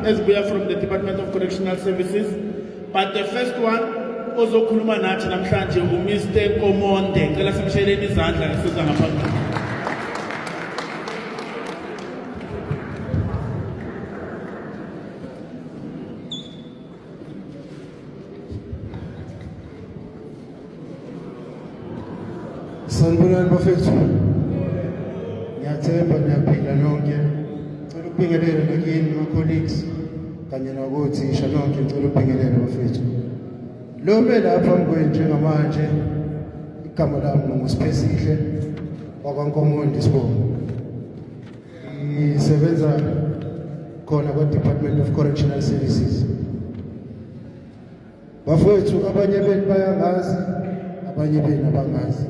ezibuya from the Department of Correctional Services. But the first one ozokhuluma nathi namhlanje uMr Komonde. Cela simshayeleni izandla esiza ngaphambili. Sanibonani bafethu. Ngiyathemba niyaphila nonke. Ngicela ukubingelela nakini ma-colleagues kanye nakothisha nonke ngicela ukubingelela bafethu. Lo me lapha phambi kwenu njengamanje igama lami nguSiphesihle wakwaNkomondi Sibongo. Ngisebenza khona kwa-Department of Correctional Services. Bafowethu abanye benu bayangazi, abanye benu abangazi.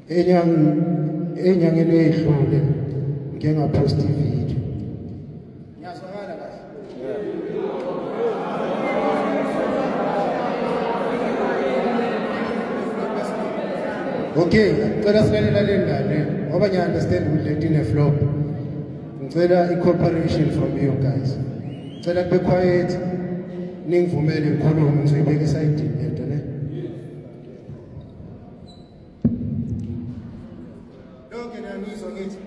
Enyangeni eyedlule ngike ngaphosta ividiyo. Ngiyazwakala kahle? Okay, ngicela silalela le ngane ngoba ngiya-understand ukuthi lento ine-flop. Ngicela i-cooperation from you guys. Ngicela kube quiet ningivumele ngikhulume ngizoyibeka esayidini lento ne. Lonke niyangizwa ngithi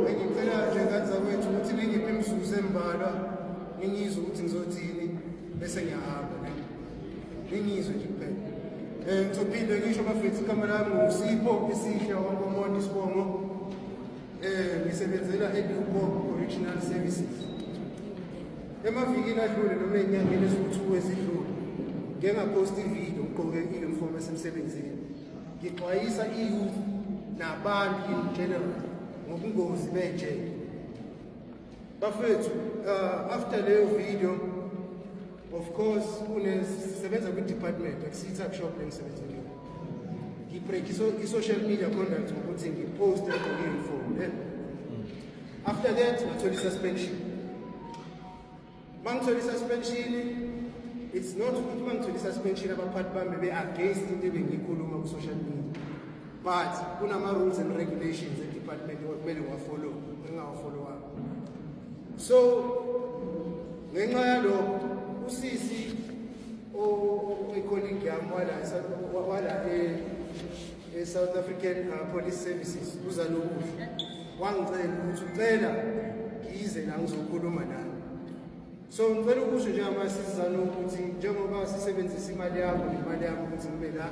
bengicela nje ngane zakwethu ukuthi ningiphe imizuzu embalwa ningizwe ukuthi ngizothini bese ngiyahamba ne. Ningizwe nje kuphela. Eh ngizophinde ngisho bafethu igama lami nguSipho Esihle wakwaNkomonde isibongo. Ngisebenzela eNewport Correctional Services. Emavikini adlule noma ey'nyangeni eziwu-2 ezidlule, ngike ngaphosta ividiyo ngigqoke i-uniform esemsebenzini. Ngixwayisa i-youth nabantu in general ngobungozi bejele. Bafethu, after leyo video, of course, sisebenza kwi-department, akusiyi tuck shop le ngisebenza kuyo. Ngibreak i-social media conduct ngokuthi ngiposte ngigqoke i-uniform. Eh? After that, ngathola i-suspension. Mangithola i-suspension, it's not ukuthi mangithola i-suspension abaphathi bami be-against into ebengiyikhuluma ku-social media. But kunama-rules and regulations e-department okumele ngiwafollow, engingawafollowanga. So, ngenxa yalokho, usisi oyi-colleague yami wala e-South African Police Services, uZanokuhle, wangicela ukuthi ucela ngize la ngizokhuluma naye. So ngicela ukusho njengamanje sisizana ukuthi njengoba sisebenzisa imali yakho nemali yami ukuthi ngibe la,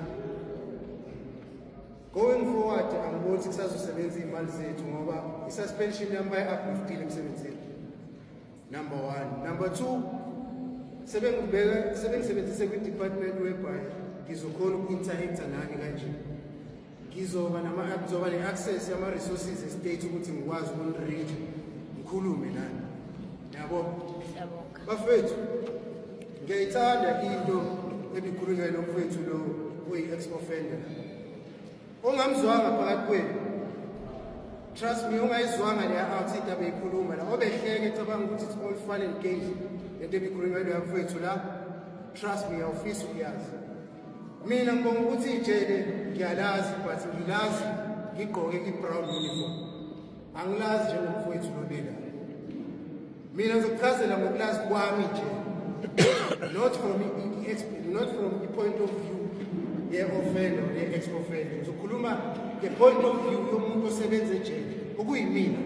going forward angiboni ukuthi kusazosebenza iy'mali zethu ngoba i-suspension yami bayi-upliftile emsebenzini. Number one. Number two, sebengibeka sebengisebenzise kwi-department whereby ngizokhona uku-interacta nani kanje. Ngizoba nama ngizoba ne-access yama-resources e-state ukuthi ngikwazi ukuni-reach ngikhulume nani. Yabo? Siyabonga. Bafethu, ngiyayithanda into ebikhulunywa yilo mfethu lo oyi-ex-offender. Ongamzwanga phakathi kwenu, trust me, ongayizwanga leya out into abeyikhuluma la, obehleke ecabanga ukuthi it's all fun and games lento ebikhulunywa yilo mfethu la, trust me, awufisi ukuyazi. Mina ngibonga ukuthi ijele ngiyalazi, but ngilazi ngigqoke i-brown uniform. Angilazi njengomfowethu lobela. Mina ngizokuchazela ngokulazi kwami nje. Not from i not from the point of view ye-offender or ye-ex-offender. Ngizokhuluma nge-point of view yomuntu osebenza ejele, okuyimina.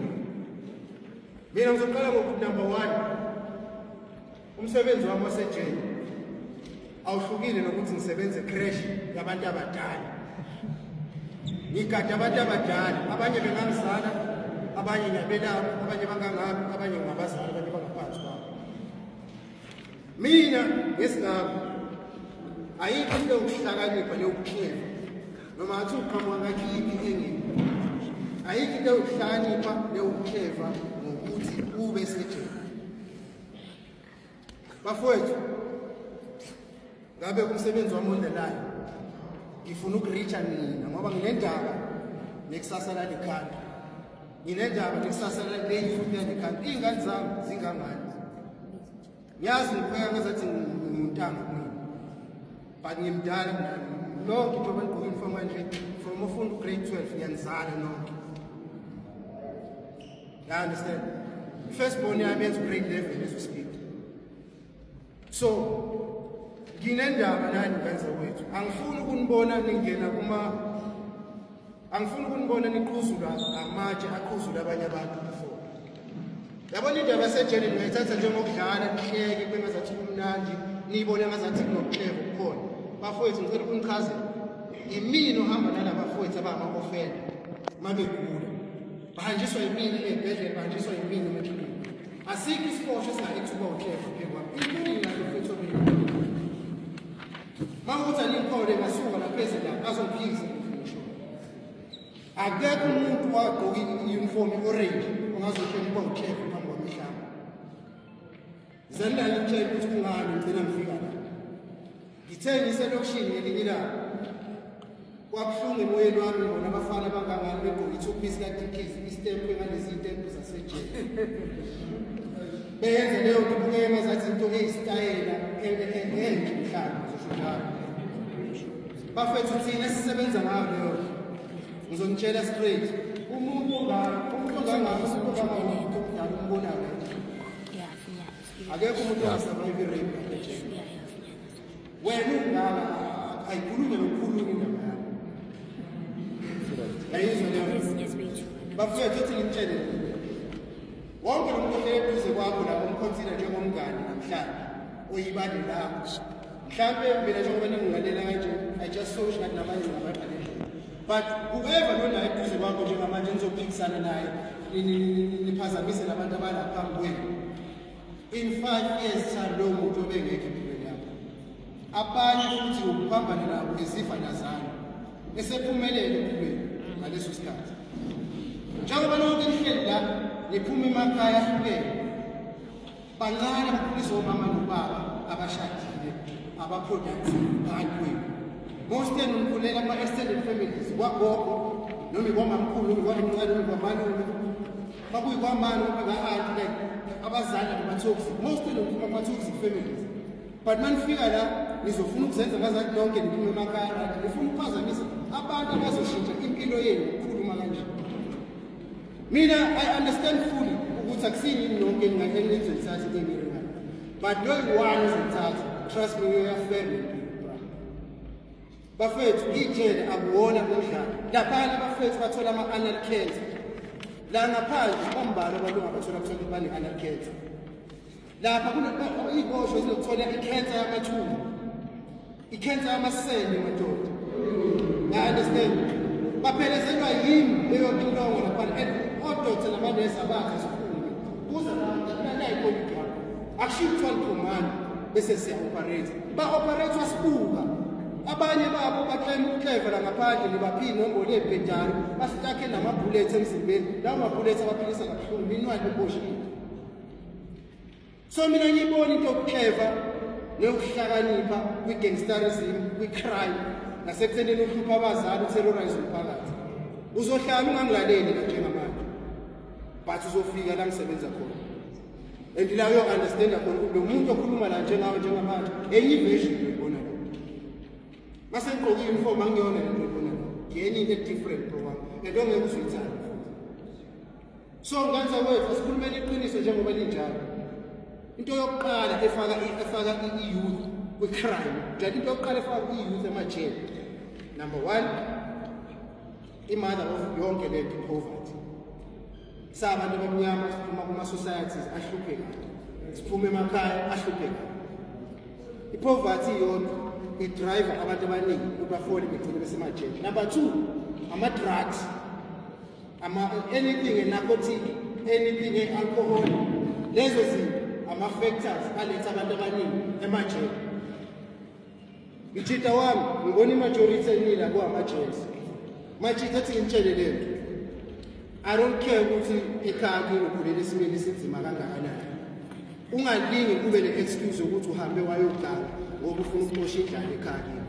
Mina ngizoqala ngokuthi number one, umsebenzi wami wasejele awuhlukile nokuthi ngisebenze creche yabantu abadala. Ngigada abantu abadala, abanye bengangizala, abanye ngiyabelapha, abanye bangangami, abanye ngingabazali, abanye bangaphansi kwami. Mina ngesingami ayikho into yokuhlakanipha leyokukheva noma ngathi uqhamuka ngakhiphi engini. Ayikho into yokuhlakanipha leyokukheva ngokuthi ube sejele. Bafowethu, ngabe umsebenzi wami on the line, ngifuna ukureacha nina ngoba nginendaba nekusasa lale country, nginendaba nekusasa le-youth yale country. Iy'ngane zami zingangani, ngiyazi ngibukeka ngazathi ngiwuntanga kumina, but ngimdala kunani nonke. Njengoba nigqoke uniform kanje, from ofunda ugrade 12 ngiyanizala nonke. You understand? First born yami yenza grade 11 as we speak. So nginendaba nani ngenza kwethu, angifuni ukunibona ningena kuma, angifuni ukunibona niqhuzulwa amatshe aqhuzula abanye abantu before. Yabona, indaba yasejele ningayithatha njengokudlala, nihleke, kube ngazathi kumnandi, niyibone ngazathi kunokuhleka okukhona. Bafowethu, ngicela ukunichazela, imina ohamba nalabafowethu abangama-offender. Uma begula bahanjiswa yimina ey'bhedlela, bahanjiswa yimina emaklinikhi. Asikho isiboshwa esingakethi uba uhleva phezu kwami, including nalo mfethu omina. Uma kuthi aningikhole, ngasuka lapha la azongiphikisa ngisho. Akekho umuntu wagqoka i-uniform i-orange ongazotshela ukuba uhleva phambi kwamihlaba. Zanilale ngitshela ukuthi kungani ngigcina ngifika la. Ngithe ngiselokishini ngelinye ilanga, kwabuhlungu emoyeni wami ngibona abafana abangangani begqoke i-two piece kaDickies, istempu engalezi iy'tempu zasejele, beyenza leyo nto ibukeka ngazathi into eyisitayela enhle mhlawumbe, ngizosho njalo. Bafethu, thina esisebenza ngayo leyo nto, ngizonitshela straight, umuntu umuntu ongangami, umuntu ongangamuntu omdala umbonayo, akekho umuntu ongasurvive i-rape ejele. Wena ungaka, ayikhulume nokukhuluma indaba yakho, yayizwa leyo. Bafethu, ethi ngimtshele, wonke lo muntu ohlele eduze kwakho lapho umkhonsila njengomngani namhlanje oyibane lakho, mhlampe mina njengoba ningilalela kanje, I just so wish ngathi nabanye ngabaqale ndlela, but whoever lona eduze kwakho njengamanje nizophikisana naye, niphazamise nabantu abalapha kwenu, in 5 years time lowo muntu obengekho empilweni yakho. Abanye futhi ukuphambana nabo ezifa nazana esephumelele empilweni ngaleso sikhathi. Njengoba nonke nihleli la, niphuma emakhaya ahlukene, bancane abakhuliswa omama nobaba abashadile aba-productive phakathi kwenu. Most enu nikhulela kuma-extended families, kwagogo noma ikwamamkhulu noma ikwamncane noma ikwamalume, bakuyikwamani noma ka-anti, like abazali abama-toxic. Most enu niphuma kuma-toxic families, but manifika la nizofuna ukuzenza ngazathi nonke niphuma emakhaya, right? Nifuna ukuphazamisa abantu abazoshintsha impilo yenu ukukhuluma kanje. Mina I understand fully ukuthi akusiyini nonke engizoyithatha into engiringayo, but lo yi-one ozoyithatha, trust me, uyafela impilo, bra. Bafethu, ijele akuwona umdlalo. Laphana bafethu bathola ama-anal cancer la ngaphandle, bambalwa abantu ongabathola kuthola ukuthi bane-anal cancer. Lapha iy'boshwa zinokuthola i-cancer yamathumbu, i-cancer yamasende, madoda, ya-understand? Baphelezelwa yimi leyo ntilongo laphana, and odokotela namanesi abazi esiphume kuza nayikolidwa. Akushiyo kuthiwa liphumani bese siya-operate, ba-operate wasibuka. Abanye babo baklema ukukleva la ngaphandle, nibaphi inombolo ey'bhedayo, basitakhe nama-bullets emzimbeni. Lawo ma-bullets abaphilisa kabuhlungu, minwali beboshiwe. So mina ngiyibona into yokukleva neyokuhlakanipha kwi-gangsterism, kwi-crime, nasekuthenini uhlupha abazali, uterrorize umphakathi. Uzohlala ungangilaleli la njengamanje, but uzofika la ngisebenza khona and la uyo-understanda khona ukuthi lo muntu okhuluma la njengawe njengamanje, enye iversion uyibona lo. Mase ngigqoke i-uniform, angiyona lento oyibona la, ngiyenye into e-different, bro wami, lento ongeke uzuyithanda futhi. So nganza kwethu, asikhulumeni iqiniso njengoba linjalo. Into yokuqala efaka i-youth kwi-crime njalo, into yokuqala efaka i-youth emajele, number one, i-mother of yonke lento, i-poverty. Sabantu abamnyama siphuma kuma-societies ahluphekayo, siphuma emakhaya ahluphekayo. I-poverty iyodwa idrive abantu abaningi ukuthi bafole, begcine besemajele. Number two, ama-drugs, anything a-narcotic, anything e-alcohol, lezo zinto ama-factors aletha abantu abaningi emajele. Mjita wami, ngibona i-majority enila kuwamajele. Majita, ethi ngitshele lento, I don't care ukuthi ekhaya kini ukhulela esimeni esinzima kangakanani, ungalingi kube ne-excuse yokuthi uhambe wayoganga ngoba ufuna ukuxosha indlala ekhaya kini.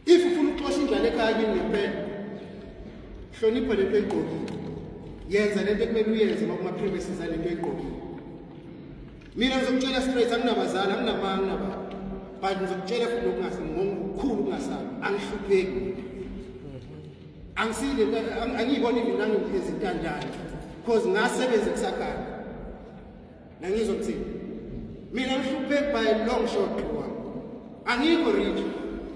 If ufuna ukuxosha indlala ekhaya kini ngempela, hlonipha lento oyigqokile, yenza lento ekumele uyenze uma kuma-premises alento oyigqokile. Mina ngizokutshela straight, anginabazali, anginamanga, anginaba, but ngizokutshela futhi ngokukhulu ukungasabi, angihlupheki, angisile, angiyiboni even nangizintandane, cause ngasebenza kusakhaya. Mina ngihlupheki by a long shot wami. Angikho rich,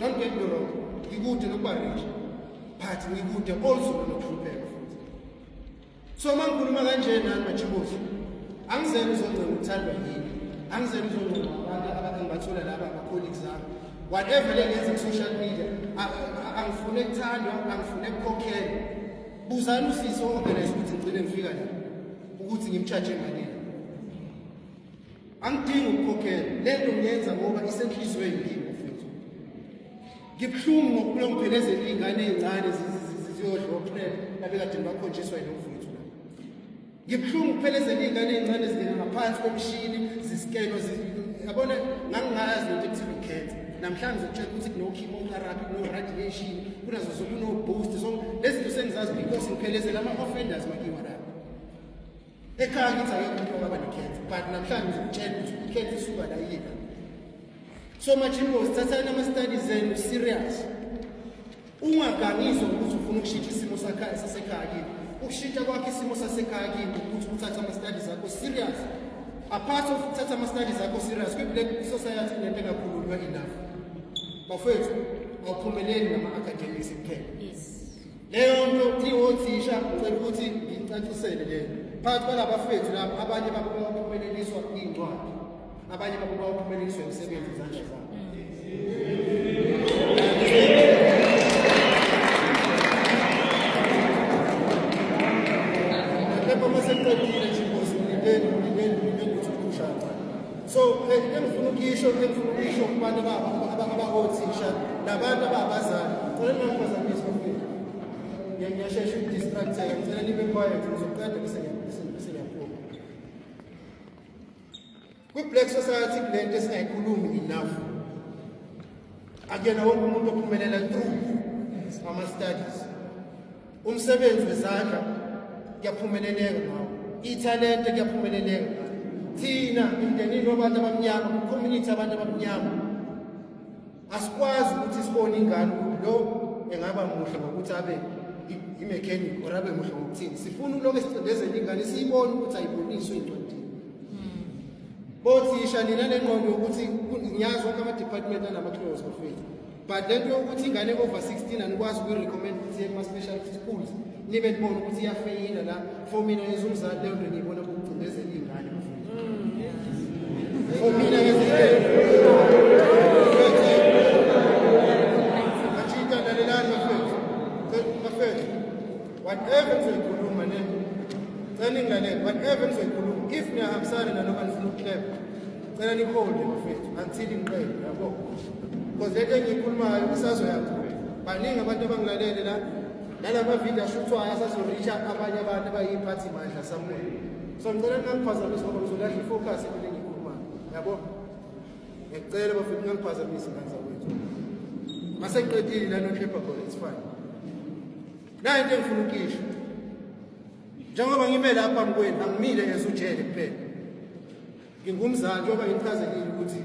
don't get me wrong, ngikude nokuba rich, but ngikude also nokuhlupheka futhi. So uma ngikhuluma kanje nani machibosi, angizele uzongcela ukuthandwa yini, angizele uzongcela abantu engibathola laba ama-colleagues ami. Whatever le ngenza ku-social media, angifune kuthandwa, angifune kukhokhelwa. Buzani usisi o-organize ukuthi ngigcine ngifika la, ukuthi ngimcharge malini. Angidingi ukukhokhela, le nto ngiyenza ngoba isenhliziyweni kimi mfethu. Ngibuhlungu ngokubuya ngiphelezela iy'ngane ey'ncane ziyodla oprep labekade bakhonjiswa yilo mfowethu la. Ngibuhlungu ukuphelezela iy'ngane ey'ncane zingena ngaphansi komshini ziskenwa, yabona ngangingayazi lento ekuthiwa i-cancer. Namhlanje ngizokutshela ukuthi kuno-chemotherapy, kuno-radiation, kunazo kuno-boost, zonke lezi zinto sengizazi because ngiphelezela ama-offenders makiwa lapho. Ekhaya ngithi akekho umuntu owaba ne-cancer, but namhlanje ngizokutshela ukuthi i-cancer isuka la iye la. So Majimbo, sithathani ama-studies enu serious. Ungagangiswa ukuthi ufuna ukushintsha isimo sasekhaya kini. Ukushintsha kwakho isimo sasekhaya kini ukuthi uthathe ama-studies akho serious. Apart of ukuthatha ama-studies akho serious, kwi-black society kunento engakhulunywa enough. Bafowethu, awuphumeleli nama-academics kuphela. Leyo nto kuthiwa othisha, ngicela ukuthi ngicacisele leyo. Phakathi kwalabafethu laba, abanye babo bayophumeleliswa iy'ncwadi, abanye babo bayophumeleliswa imisebenzi izandla zabo. Kepha uma sekuqedile nje inkosi, ngilindeni, ngilindeni, ngilindeni ukuthi ukusha kancane. So engifuna ukuyisho kubantu abakothisha nabantu ababazali, ngicela ningangiphazamisi bafethu. Ngiyashesha ukudistracteka, ngicela nibe quiet, ngizoqeda bese ngiyaphuma. Kwi-black society kunento esingayikhulumi enough. Akuyena wonke umuntu ophumelela through ama-studies. Umsebenzi wezandla kuyaphumeleleka ngawo, ithalente kuyaphumeleleka ngawo. Thina emndenini wabantu abamnyama, ku-community abantu abamnyama, asikwazi ukuthi sibone ingane ukuthi lo engaba muhle ngokuthi abe i-mechanic or abe muhle ngokuthini. Sifuna ukulokhu esicindezela ingane, siyibone ukuthi ayiboniswe ey'ncwadini. Bothisha nina nengqondo yokuthi ngiyazi wonke ama-department anama-clause bafethu, but le nto yokuthi ingane over 16 anikwazi ukuyi-recommend ukuthi iye kuma-special schools, nibe nibone ukuthi iyafeyila la, for mina as umzali leyo nto ngiyibona kukucindezela iy'ngane bafethu. For mina ngezimajita, lalelani bafethu, bafethu, whatever nizoyikhuluma ne, cela ningilalele, whatever nizoyikhuluma, if niyahambisana nanoma nifuna ukuklebha, cela niholde bafethu until ngiqede, yabo, because lento engiyikhulumayo isazoyakhula. Baningi abantu abangilalele la, nalama video ashuthwayo asazorisha abanye abantu abayiphathi mandla somewhere. So ngicela ningangiphazamisi ngoba ngizolahla ifocus into engiyikhulumayo, yabo. Ngiyacela bafethu, ningangiphazamisi ngane zakwethu. Mase ngiqedile la nohlepha khona, it's fine. Nayo into engifuna ukuyisho, njengoba ngime lapha phambi kwenu, angimile as ujele kuphela, ngingumzali. Njengoba ngichazelile ukuthi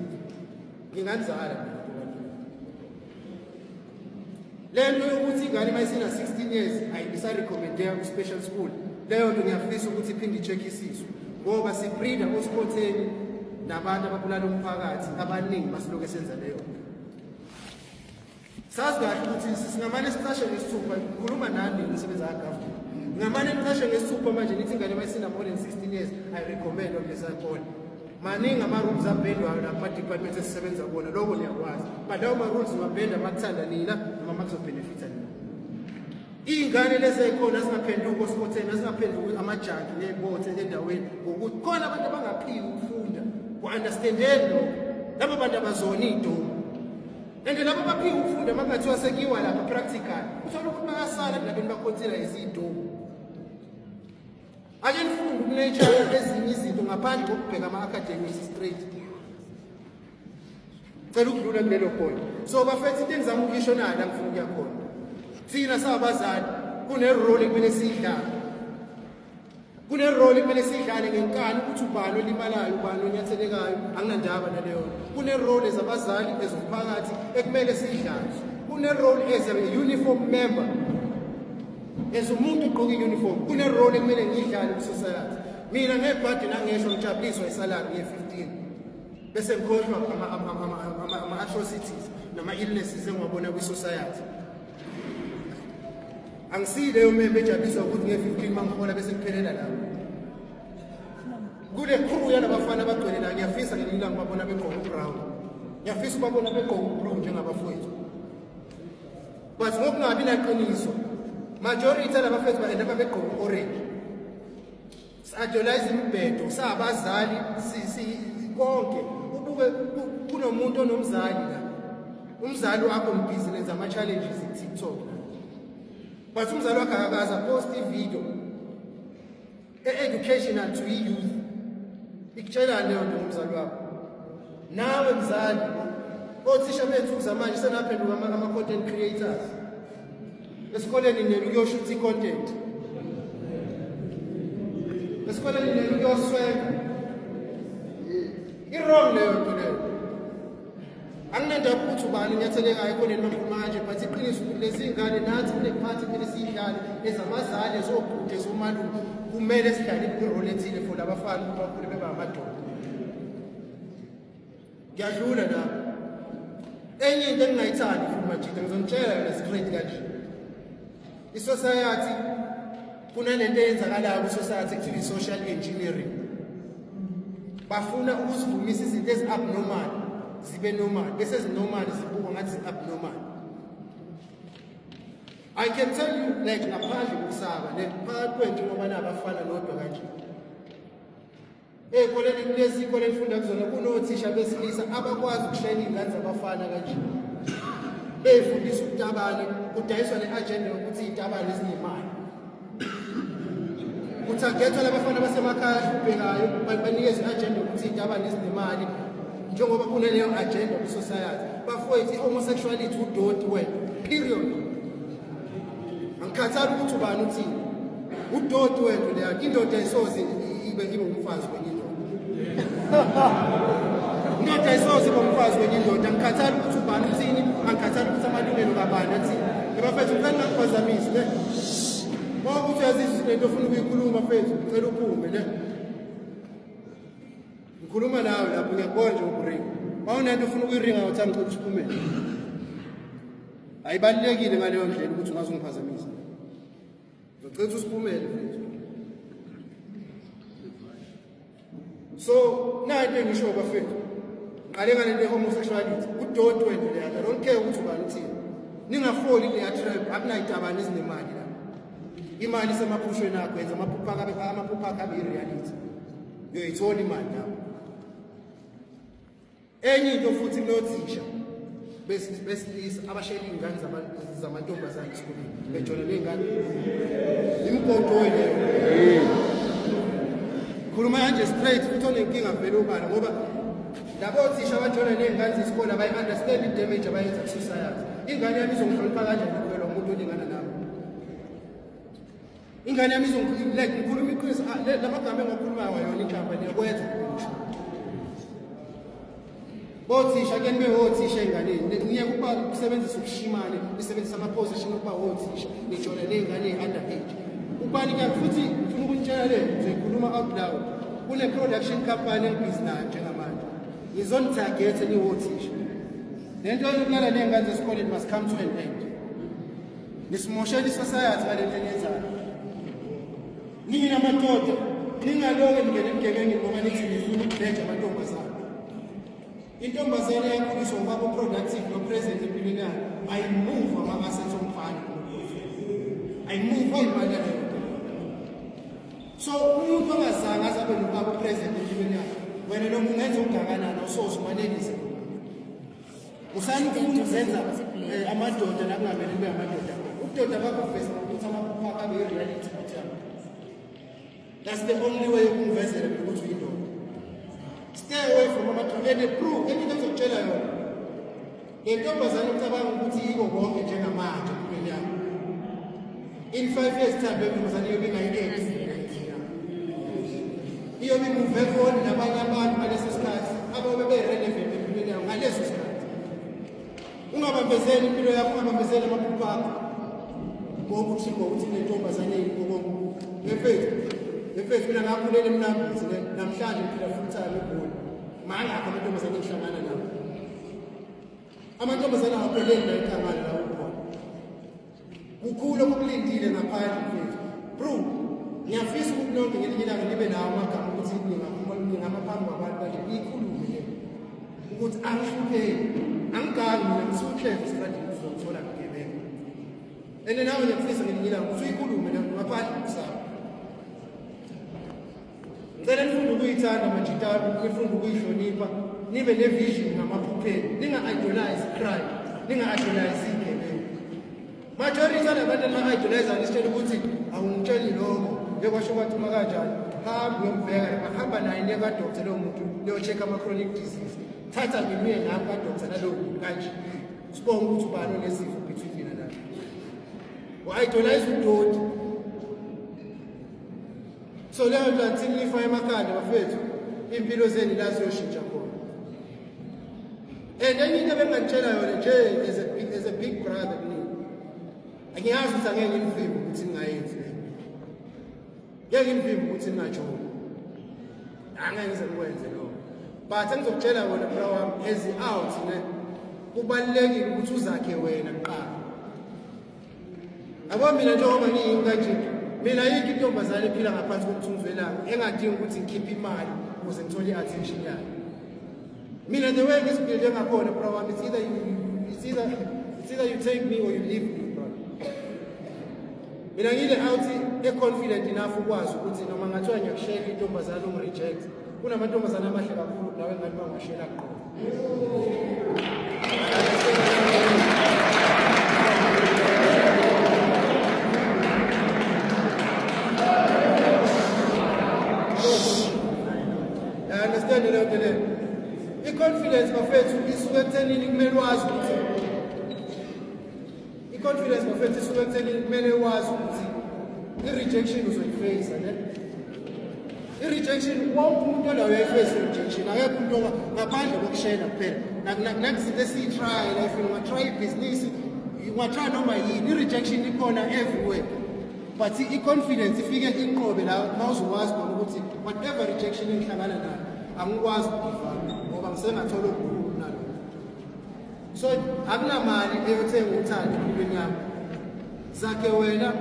nginganizala mina ebantwini, le nto yokuthi ingane uma isina-16 years ayisarecommendeka ku-special school, leyo nto ngiyafisa ukuthi iphinde i-checkisiswe, ngoba sibreeda osikhotheni nabantu ababulala umphakathi abaningi masilokhu esenza leyo nto. Sazi kahle ukuthi singamane sicashe ngesithupha, ngikhuluma nani umsebenzi kagovernment, ngingamane nicashe ngesithupha manje nithi ingane uma isina more than 16 years ayirecommendwa kulesa sikole. Maningi ama-rules abhendwayo la kuma-departments esisebenza kuwona, lokho niyakwazi, but lawo ma-rules niwabhenda uma kuthanda nina noma uma kuzobhenefitha nina. Iy'ngane lezi ey'khona zingaphenduki osikhotheni, zingaphenduki amajaki ney'bothe endaweni, ngokuthi khona abantu abangaphiwi ukufunda. Ku-understandeni lokho, labo bantu abazona iy'domu, and labo baphiwe ukufunda, uma kungathiwa sekuyiwa lapha practical, uthole ukuthi bayasala kulabeni bakhonsila izidomu. Ake nifunde ukunature ezinye izinto ngaphandle kokubheka ama-academics straight. Cela ukudlula kulelo point. So bafethu, into engizama ukuyisho nayo la ngifuna ukuya khona, thina singabazali kune-role ekumele siyidlale, kune-role ekumele siyidlale ngenkani ukuthi ubani olimalayo, ubani onyathelekayo, anginandaba naleyo. Kune-role ezabazali, ezomphakathi ekumele siyidlale. Kune-role as a uniform member, as umuntu ugqoke i-uniform, kune-role ekumele ngiyidlale kwi-society. Mina ngebhadi nangesho ngijabuliswa isalary nge-15. Bese ngikhohlwa ama-atrocities nama-illnesses engiwabona kwi-society. Angisiyileyo member ejabuliswa ukuthi nge-15 mangihola bese kuphelela lapho. Kule crew yalabafana abagcwele la, ngiyafisa ngelinye ilanga babona begqoke ubrown, ngiyafisa ubabona begqoke ublue njengabafowethu, but ngokungabi naqiniso, majority alabafethu ba-end up begqoke u-orange. Si-idolize imibhedo sabazali konke. Ubuke kunomuntu onomzali la, umzali wakho mbhizi nenza ama-challenges ku-TikTok, but umzali wakho akakaze apost ivideo e-educational to i-youth. Ikutshelani leyo nto ngomzali wakho? Nawe mzali, othisha bethu zamanje senaphenduka ama-content creators. Esikoleni nenu kuyoshutha i-content, esikoleni nenu kuyosweka. I-wrong leyo nto leyo. Anginendaba ukuthi ubani unyathelekayo ekhoneni makhuluma kanje, but iqiniso ukuthi lezi ngane nathi kunephathi kumele siyidlale ezabazali, ezobhuti, ezomalume. Kumele sidlale irole ethile for labafana ukuthi bakhule beba amadoda. Ngiyadlula lapho. Enye into engingayithandi futhi, majita, ngizonitshela yona straight kanje. I-society, kunalento eyenzakalayo kwi-society ekuthiwa i-social engineering. Bafuna ukuzivumisa izinto ezi-abnormal zibe normal, bese ezi-normal zibukwa ngathi zi-abnormal. I can tell you, like, ngaphandle kokusaba ne phakathi kwethu, ngoba nabafana nodwa kanje ey'koleni, kulezi iy'kole elifunda kuzona, kunothisha besilisa abakwazi ukushayela iy'ngane zabafana kanje, bey'fundisa ubutabane. Kudayiswa le-agenda yokuthi iy'tabane zinemali, kuthagethwa labafana basemakhaya ahluphekayo, banikeze i-agenda yokuthi iy'tabane zinemali. Njengoba kunaleyo agenda kwi-society, bafowethu, i-homosexuality udoti wena, period. Angikhathali ukuthi ubani uthini, udoti wento leyo. Indoda ayisoze ibe umfazi kwenye indoda, indoda ayisoze ibe umfazi kwenye indoda. Angikhathali ukuthi ubani uthini, angikhathali ukuthi amalungelo kabani athini. Ebafethu, ngicela ningangiphazamisi ne. Uma ukuthi uyazizwa lento ofuna ukuyikhuluma, mfethu, ngicela uphume ne. Ngikhuluma nawe lapho, ngiyakubona nje ukuringa. Uma unento ofuna ukuyiringa ngothanda, ngicela usiphumele. Ayibalulekile ngaleyo ndlela ukuthi ungaze ungiphazamisa. Ngicela ukuthi usiphumele, mfethu. So nayo into engisho, bafethu. Ngiqale ngale nto homosexuality, udoti wento leyo. I don't care ukuthi ubani uthini. Ningafoli kuleya trap, akunayitabane ezinemali la. Imali isemaphushweni akho, yenza amaphupho akho amaphupho akho abe i-reality. Uyoyithola imali lapho. Enye into futhi, kunothisha besilisa abashayela iy'ngane zamantombazane esikoleni, bejola ney'ngane. Imigodoyi leyo. Khuluma kanje straight futhi, onenkinga vele ubala, ngoba labo thisha abajola ney'ngane zesikole abayi-understand i-damage abayenza ku-society. Ingane yami izongihlonipha kanjani ikhwelwa umuntu olingana nami? Ingane yami like, ngikhuluma iqiniso. Ah, la magama engiwakhulumayo ayona inhlamba, niyakwenza ukusho. Bothisha ke, nibe othisha enganeni, niyeke ukuba ukusebenzisa ubushimane, nisebenzisa ama-position okuba othisha, nijola ney'ngane eyi-under age. Ubani ke futhi ngifuna ukunitshela le, ngizoyikhuluma out loud. Kune-production company engibhizi nayo njengamanje, ngizonithagethe niwothisha. Le nto yokulala ney'ngane zesikoleni must come to an end. Nisimoshela isociety ngale nto eniyenzayo. Nina madoda, ningaloke ningene ebugebengeni ngoba nithi nifuna ukubheja amantombazane. Intombazane eyakhuliswa ubaba o-productive no-present empilweni yayo ayimuva ama-assets omfana, ayimuva imali yaleyo nto. So umuntu ongazange aze abe nobaba o-present empilweni yakhe, wena noma ungenza okungakanani, awusoze umanelise. Usani ufuna ukuzenza amadoda la kungamele kube amadoda. Ubudoda bakho kuveza ngokuthi amaphupho akho abe i-reality futhi yami. That's the only way yokungivezela mina ukuthi uyindoda. Stay away from ama-drug and prove. Enye into engizokutshela yona, le ntombazane ucabanga ukuthi yiko konke njengamanje empilweni yakho, in 5 years time le ntombazane iyobe ingayi-ex, iyobe imuve on nabanye abantu ngaleso sikhathi ababe be-relevant empilweni yakho ngaleso sikhathi. Ungabambezeli impilo yakho, ungabambezeli amaphupho akho ngokuthi nentombazane yikho konke. Mfethu, mfethu, mina ngakhulela eMnambithi, namhlanje ngiphila full time eGoli. My Mangakho amantombazane engihlangana nawo. Amantombazane awapheleli la ekhangala la ukhona. Kukhulu okukulindile ngaphandle mfethu. Bro, ngiyafisa ukuthi nonke ngelinye ilanga nibe nawo amagama ukuthi ningaphuma ningama phambi kwabantu kanje niyikhulume le. Ukuthi angihlupheki, angigangi mina ngisuhleve estradini uzongithola ngigebengu. And nawe ngiyafisa ngelinye ilanga ukuthi uyikhulume le ngaphandle kusaba. Ngicela nifunde ukuyithanda majitana, nifunde ukuyihlonipha, nibe ne-vision ngamaphupheni, ninga-idolize crime, ninga-idolize iy'gebengu. Majority alabantu ema-idolize anisitshela ukuthi awungitsheli lokho, njengokwasho kwathuma kanjani, hamba uyombheka lapha, hamba naye niye kwa-doctor lowo muntu, niyo-check ama-chronic disease. Thatha mina uye nami kwa-doctor nalowo muntu kanje. Sibonge ukuthi ubani onesifo between mina naye. U-idolize udoti. So leyo nto athi nifa emakhanda bafethu, impilo zenu la ziyoshintsha khona. And enye into ebengingakutshela yona nje as a big brother kunini, angiyazi ukuthi angeke ngilivimbe ukuthi ningayenzi le nto. Ngeke ngilivimbe ukuthi ningajoli. Angeke ngize ngikwenze lokho. But engizokutshela wena bra wami as out ne, kubalulekile ukuthi uzakhe wena kuqala. Yabo mina njengoba ngiyimi kanje, mina ayikho intombazane ephila ngaphansi komthunzi welanga engadingi ukuthi ngikhiphe imali ukuze ngithole i-attention yayo. Mina the way ngizibuilde ngakhona bro wami, it's either you take me or you leave me bro. Mina ngile out e-confident enough ukwazi ukuthi noma ngathiwa ngiyakushela intombazane ungi-reject, kunamantombazane amahle kakhulu nawe ngathi bangashela qo. I understand leyo nto leyo. I-confidence bafethu isuke ekuthenini kumele wazi ukuthi i-confidence bafethu isuke ekuthenini kumele wazi ukuthi i-rejection uzoyi-face ne. I-rejection wonke umuntu onayo uyayi-face i-rejection, akekho umuntu ngaphandle kokushela kuphela. Nakuzinto esiyi-try life, unga-try ibhizinisi, unga-try noma yini, i-rejection ikhona everywhere. But i-confidence ifike inqobe la mawuzokwazi khona ukuthi whatever rejection engihlangana nayo angikwazi uku-give up ngoba ngisengathola okukhulu kunalokho. So akunamali eyothenga uthando empilweni yakho. Zakhe wena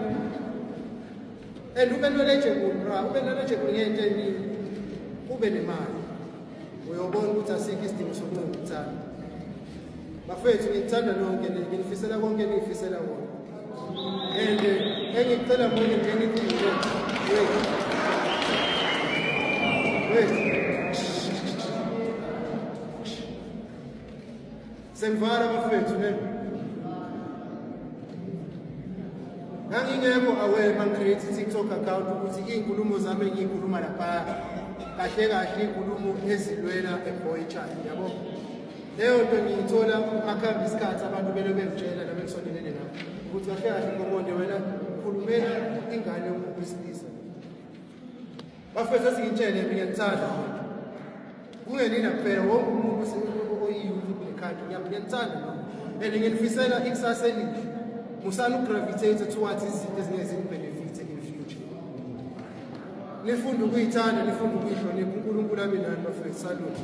and ube knowledgeable bra, ube knowledgeable ngento eningi, ube nemali. Uyobona ukuthi asikho isidingo sokuncenga uthando. Bafethu ngithanda nonke, nginifisela konke eningifisela kona. And engikucela more than anything nje, wait. Wait. Sengivala bafethu ne. Ngangingekho aware mangi-create i-TikTok account ukuthi iy'nkulumo zami engiyikhuluma lapha kahle kahle iy'nkulumo ezilwela a boy child yabo. Leyo nto ngiyithola makuhamba isikhathi abantu belo bengitshela nami engisondelene nabo ukuthi kahle kahle Nkomonde wena khulumela ingane yomuntu wesilisa. Bafethu asingitshele mina ngiyangithanda. Kungenina kuphela wonke umuntu oyi-youth kule country ngiyanithanda noma and nginifisela ikusasa elihle. Musani uku-gravitate towards izinto ezingeke zini-benefit in future. Nifunde ukuyithanda, nifunde ukuyihlonipha. uNkulunkulu abe nani bafethu. Salute.